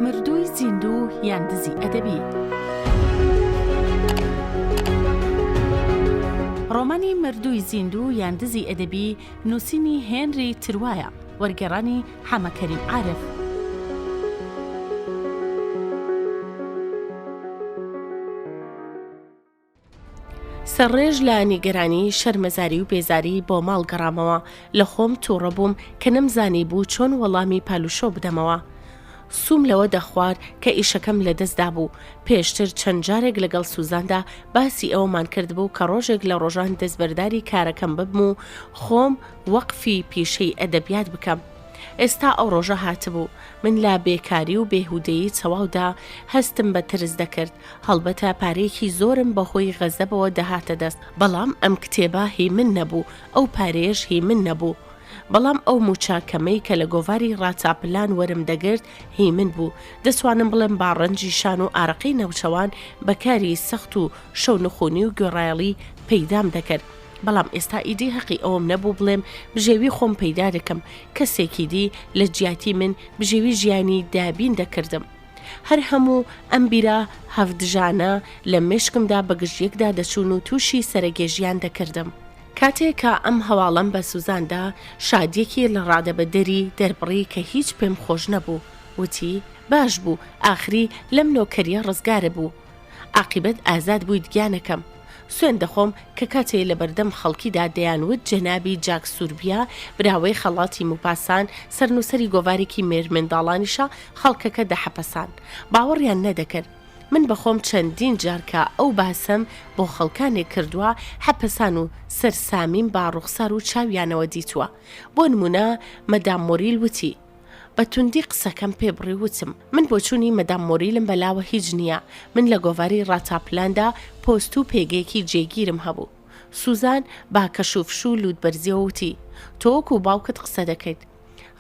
مردووی زیندوو یان دزی ئەدەبی؟ ڕۆمانی مردووی زیندوو یان دزی ئەدەبی نووسینی هێنری تروایە، وەرگێڕانی حەمە کەریم عارف. سەرڕێژ لە نیگەرانی، شەرمەزاری و بێزاری بۆ ماڵ گەڕامەوە. لە خۆم تووڕە بووم کە نەمزانیبوو چۆن وەڵامی پالوشۆ بدەمەوە. سووم لەوە دەخوارد کە ئیشەکەم لە دەست دابوو. پێشتر چەند جارێک لەگەڵ سوزاندا باسی ئەوەمان کردبوو کە ڕۆژێک لە ڕۆژان دەستبەرداری کارەکەم ببم و خۆم وەقفی پیشەی ئەدەبیات بکەم. ئێستا ئەو ڕۆژە هاتبوو. من لە بێکاری و بێهودەیی تەواودا هەستم بە ترس دەکرد. هەڵبەتە پارەیەکی زۆرم بە هۆی غەزەبەوە دەهاتە دەست، بەڵام ئەم کتێبە هی من نەبوو، ئەو پارەیەش هی من نەبوو. بەڵام ئەو مووچە کەمەی کە لە گۆڤاری ڕاتاپلان وەرم دەگرت هی من بوو. دەتوانم بڵێم با ڕەنجی شان و ئارەقەی ناوچەوان بە کاری سەخت و شەونخونی و گوێڕایەڵی پەیدام دەکرد. بەڵام ئێستا ئیدی هەقی ئەوەم نەبوو بڵێم بژێوی خۆم پەیدا دەکەم، کەسێکی دی لە جیاتی من بژێوی ژیانی دابین دەکردم. هەر هەموو ئەم بیرە هەڤدژانە لە مێشکمدا بە گژ یەکدا دەچوون و تووشی سەرەگێژیان دەکردم. کاتێ کە ئەم هەواڵەم بە سوزان دا، شادییەکی لە ڕادەبەدەری دەربڕی کە هیچ پێم خۆش نەبوو. وتی، باش بوو، ئاخری لەم نۆکەرییە ڕزگارت بوو. عاقیبەت ئازاد بوویت گیانەکەم. سوێند دەخۆم کە کاتێ لەبەردەم خەڵکیدا دەیانوت جەنابی جاک سوربیا براوەی خەڵاتی موپاسان سەرنووسەری گۆڤارێکی مێرمنداڵانیشە خەڵکەکە دەحەپەسان باوەڕیان نەدەکرد من بەخۆم چەندین جار کە ئەو باسەم بۆ خەڵکانێک کردووە حەپەسان و سەرسامیم بە ڕوخسار و چاویانەوە دیتووە بۆ نموونە مەدام مۆریل وتی بە توندی قسەکەم پێ بڕی و وتم، من بۆچوونی مەدام مۆریلم بە لاوە هیچ نییە، من لە گۆڤاری ڕاتاپلاندا پۆست و پێگەیەکی جێگیرم هەبوو. سوزان بە کەشوفش و لووتبەرزییەوە وتی، تۆ وەکوو باوکت قسە دەکەیت.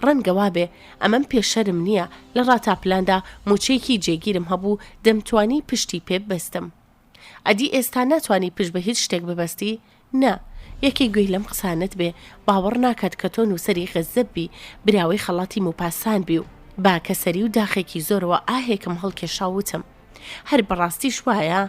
ڕەنگە وابێ، ئەمەم پێ شەرم نییە، لە ڕاتاپلاندا مووچەیەکی جێگیرم هەبوو، دەمتوانی پشتی پێ ببەستم. ئەدی ئێستا ناتوانی پشت بە هیچ شتێک ببەستی؟ نا، یەکێ گوێی لەم قسانەت بێ، باوەڕ ناکات کە تۆ نووسەری غەزەب بی، براوەی خەڵاتی موپاسان بی و. بە کەسەری و داخێکی زۆرەوە ئاهێکم هەڵکێشا و وتم، هەر بەڕاستیش وایە،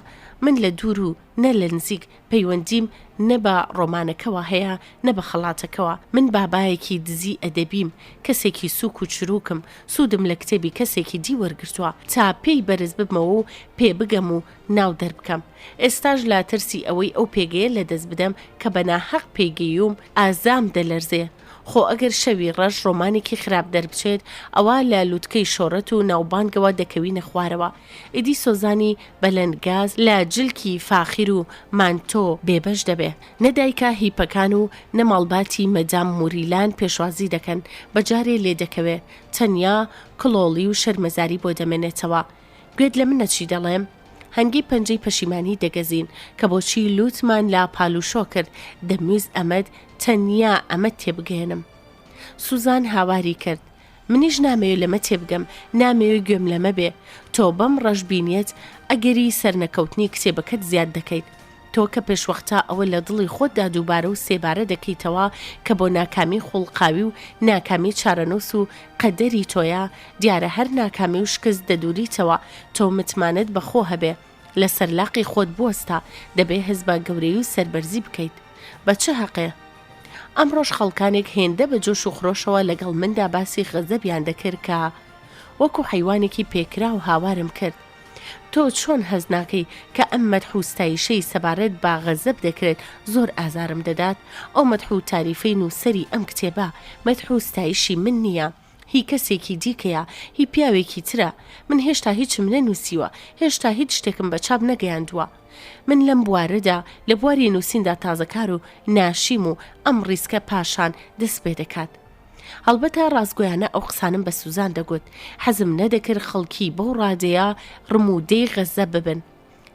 من لە دوور و نە لە نزیک پەیوەندیم نە بە ڕۆمانەکەوە هەیە نە بە خەڵاتەکەوە، من بابایەکی دزی ئەدەبیم، کەسێکی سووک و چرووکم، سوودم لە کتێبی کەسێکی دی وەرگرتووە تا پێی بەرز ببمەوە و پێ بگەم و ناو دەربکەم. ئێستاش لە ترسی ئەوەی ئەو پێگەیە لەدەست بدەم کە بە ناهەق پێی گەیوم، ئازام دەلەرزێ. خۆ ئەگەر شەوی ڕەش ڕۆمانێکی خراپ دەربچێت، ئەوا لە لوتکەی شۆرەت و ناوبانگەوە دەکەوینە خوارەوە. ئیدی سۆزانی بەلەنگاز لە جلکی فاخیر و مانتۆ بێبەش دەبێ. نە دایکە هیپەکان و نە ماڵباتی مەدام موریلان پێشوازی دەکەن، بە جارێ لێ دەکەوێ. تەنیا کڵۆڵی و شەرمەزاری بۆ دەمێنێتەوە. گوێت لە منە چی دەڵێم؟ هەنگی پەنجەی پەشیمانی دەگەزین کە بۆچی لووتمان لە پالوشۆ کرد، دەمویست ئەمەت، تەنیا ئەمەت تێبگەیەنم. سوزان هاواری کرد. منیش نامەوێ لەمە تێبگەم، نامەوێ گوێم لەمە بێ. تۆ بەم ڕەشبینییەت ئەگەری سەرنەکەوتنی کتێبەکەت زیاد دەکەیت. تۆ کە پێشوەختە ئەوە لە دڵی خۆتدا دووبارە و سێبارە دەکەیتەوە کە بۆ ناکامی خوڵقاوی و ناکامی چارەنووس و قەدەری تۆیە، دیارە هەر ناکامی و شکست دەدووریتەوە، تۆ متمانەت بە خۆ هەبێ، لە سەر لاقی خۆت بوەستە، دەبێ هەست بە گەورەیی و سەربەرزی بکەیت. بە چ هەقێ؟ ئەمڕۆش خەڵکانێک هێندە بە جۆش و خرۆشەوە لەگەڵ مندا باسی غەزەبیان دەکرد کە وەکو حەیوانێکی پێکراو هاوارم کرد. تۆ چۆن هەست ناکەی کە ئەم مەدح و ستایشەی سەبارەت بە غەزەب دەکرێت زۆر ئازارم دەدات؟ ئەو مەدح و تاریفەی نووسەری ئەم کتێبە، مەدح و ستایشی من نییە، هی کەسێکی دیکەیە، هی پیاوێکی ترە. من هێشتا هیچم نەنووسیوە، هێشتا هیچ شتێکم بە چاپ نەگەیاندووە. من لەم بوارەدا، لە بواری نووسیندا تازەکار و ناشیم و ئەم ڕیسکە پاشان دەست پێ دەکات. هەڵبەتە ڕاستگۆیانە ئەو قسانەم بە سوزان دەگوت، حەزم نەدەکرد خەڵکی بەو ڕادەیە ڕموودەی غەزە ببن.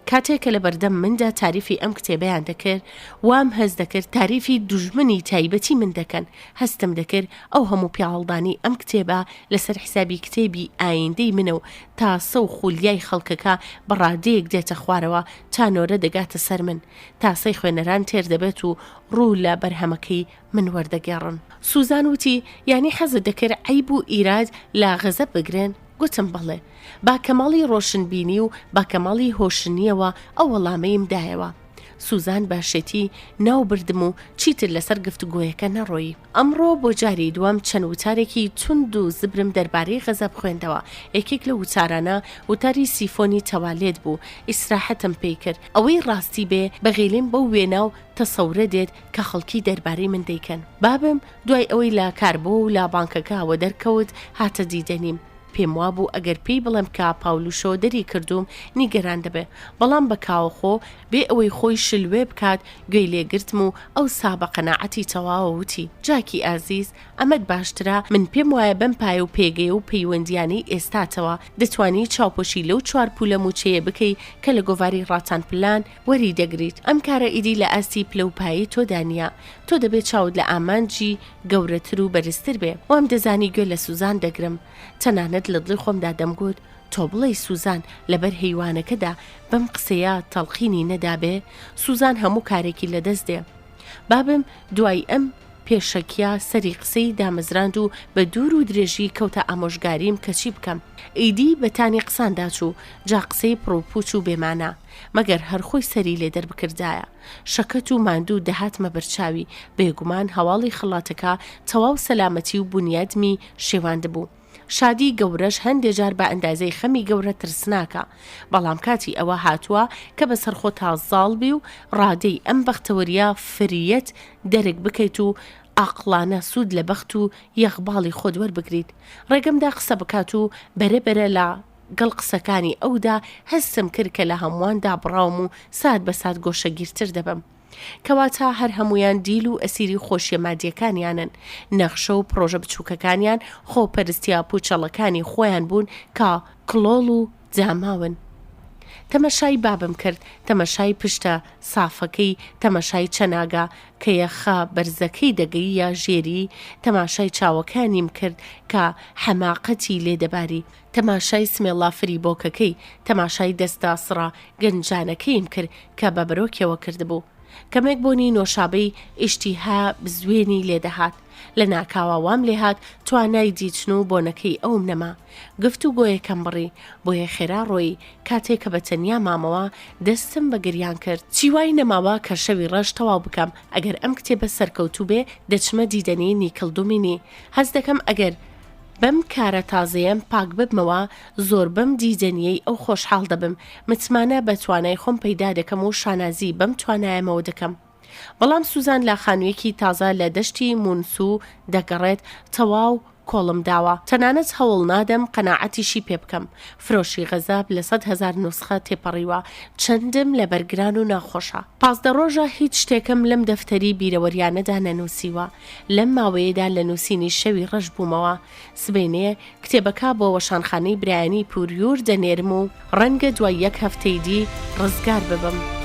کاتێ کە لەبەردەم مندا تاریفی ئەم کتێبەیان دەکرد، وام هەست دەکرد تاریفی دوژمنی تایبەتی من دەکەن، هەستم دەکرد ئەو هەموو پیاهەڵدانەی ئەم کتێبە لەسەر حیسابی کتێبی ئایندەی منە و تاسە و خولیای خەڵکەکە بە ڕادەیەک دێتە خوارەوە تا نۆرە دەگاتە سەر من، تاسەی خوێنەران تێر دەبێت و ڕوو لە بەرهەمەکەی من وەردەگێڕن. سوزان وتی، یانی حەزت دەکرد عەیب و ئیراد لە غەزەب بگرن؟ گوتم بەڵێ. با کەماڵی ڕۆشنبینی و بە کەماڵی هۆشنییەوە ئەو وەڵامەیم دایەوە. سوزان بە شێتی ناو بردم و چیتر لەسەر گفتوگۆیەکە نەڕۆیی. ئەمڕۆ بۆ جاری دووەم چەند وتارێکی توند و زبرم دەربارەی غەزەب خوێندەوە، یەکێک لەو وتارانە وتاری سیفۆنی تەوالێت بوو، ئیسراحەتم پێی کرد. ئەوەی ڕاستی بێ بەغیلیم بەو وێنا و تەسەورە دێت کە خەڵکی دەربارەی من دەیکەن. بابم دوای ئەوەی لە کاربۆ و لە بانکەکە وەدەرکەوت هاتە دیدەنیم. پێم وابوو ئەگەر پێی بڵێم کە پاولوشۆ دەری کردووم نیگەران دەبێ، بەڵام بە کاوەخۆ بێ ئەوەی خۆی شلوێ بکات گوێی لێ گرتم و ئەوسا بە قەناعەتی تەواوە وتی، جاکی ئازیز ئەمەت باشترە، من پێم وایە بەم پایە و پێگەیە و پەیوەندییانەی ئێستاتەوە دەتوانی چاوپۆشی لەو چوار پولە مووچەیە بکەی کە لە گۆڤاری ڕاتان پلان وەری دەگریت، ئەم کارە ئیدی لە ئاستی پلە و پایەی تۆدا نییە، تۆ دەبێ چاوت لە ئامانجی گەورەتر و بەرزتر بێ. وام دەزانی گوێ لە سوزان دەگرم. تەنانەت لە دڵی خۆمدا دەمگوت، تۆ بڵێی سوزان لەبەر هەیوانەکەدا بەم قسەیە تەڵقینی نەدابێ؟ سوزان هەموو کارێکی لە دەست دێ. بابم دوای ئەم پێشەکیە سەری قسەی دامەزراند و بە دوور و درێژی کەوتە ئامۆژگاریم کە چی بکەم. ئیدی بە تانی قساندا چوو، جا قسەی پڕوپووچ و بێ مانا. مەگەر هەر خۆی سەری لێ دەربکردایە. شەکەت و ماندوو دەهاتمە بەرچاوی، بێگومان هەواڵی خەڵاتەکە تەواو سەلامەتی و بونیادمی شێواندبوو. شادیی گەورەش هەندێ جار بە ئەندازەی خەمی گەورە ترسناکە، بەڵام کاتی ئەوە هاتووە کە بەسەر خۆتا زاڵ بی و ڕادەی ئەم بەختەوەرییە فریەت دەرک بکەیت و ئاقڵانە سوود لە بەخت و یەغباڵی خۆت وەربگریت. ڕێگەم دا قسە بکات و بەرە بەرە لە گەڵ قسەکانی ئەودا هەستم کرد کە لە هەمووان دابڕاوم و سات بە سات گۆشەگیرتر دەبم. کەواتە هەر هەموویان دیل و ئەسیری خۆشیە مادیەکانیانن، نەخشە و پڕۆژە بچووکەکانیان خۆپەرستیە پوچەڵەکانی خۆیان بوون کە کڵۆڵ و داماون. تەمەشای بابم کرد، تەمەشای پشتە سافەکەی، تەمەشای چەناگە کە یەخە بەرزەکەی دەگەییە ژێری، تەماشای چاوەکانیم کرد کە حەماقەتی لێ دەباری. تەماشای سمێڵە فریبۆکەکەی، تەماشای دەستە سڕە گەنجانەکەیم کرد کە بە بەرۆکیەوە کردبوو. کەمێک بۆنی نۆشابەی ئیشتیها بزوێنی لێ دەهات. لە ناکاوا وام لێ هات توانای دیتن و بۆنەکەی ئەوم نەما. گفت و گۆیەکەم بڕی. بۆیە خێرا ڕۆیی. کاتێ کە بە تەنیا مامەوە، دەستم بە گریان کرد. چی وای نەماوە کە شەوی ڕەش تەواو بکەم. ئەگەر ئەم کتێبە سەرکەوتوو بێ، دەچمە دیدەنی نیکل دومینی. هەست دەکەم ئەگەر. بەم کارە تازەیەم پاک ببمەوە زۆر بەم دیدەنیەی ئەو خۆشحاڵ دەبم، متمانە بە توانای خۆم پەیدا دەکەم و شانازی بەم توانایەمەوە دەکەم. بەڵام سوزان لە خانوویەکی تازە لە دەشتی مونسو دەگەڕێت، تەواو کۆڵم داوە. تەنانەت هەوڵ نادەم قەناعەتیشی پێ بکەم. فرۆشی غەزەب لە 100,000 نوسخە تێپەڕیوە، چەندم لەبەر گران و ناخۆشە. 15 ڕۆژە هیچ شتێکم لەم دەفتەری بیرەوەریانەدا نەنووسیوە. لەم ماوەیەدا لە نووسینی شەوی ڕەش بوومەوە. سبەینێ کتێبەکە بۆ وەشانخانەی برایانی پوریور دەنێرم و ڕەنگە دوای یەک هەفتەی دی ڕزگار ببم.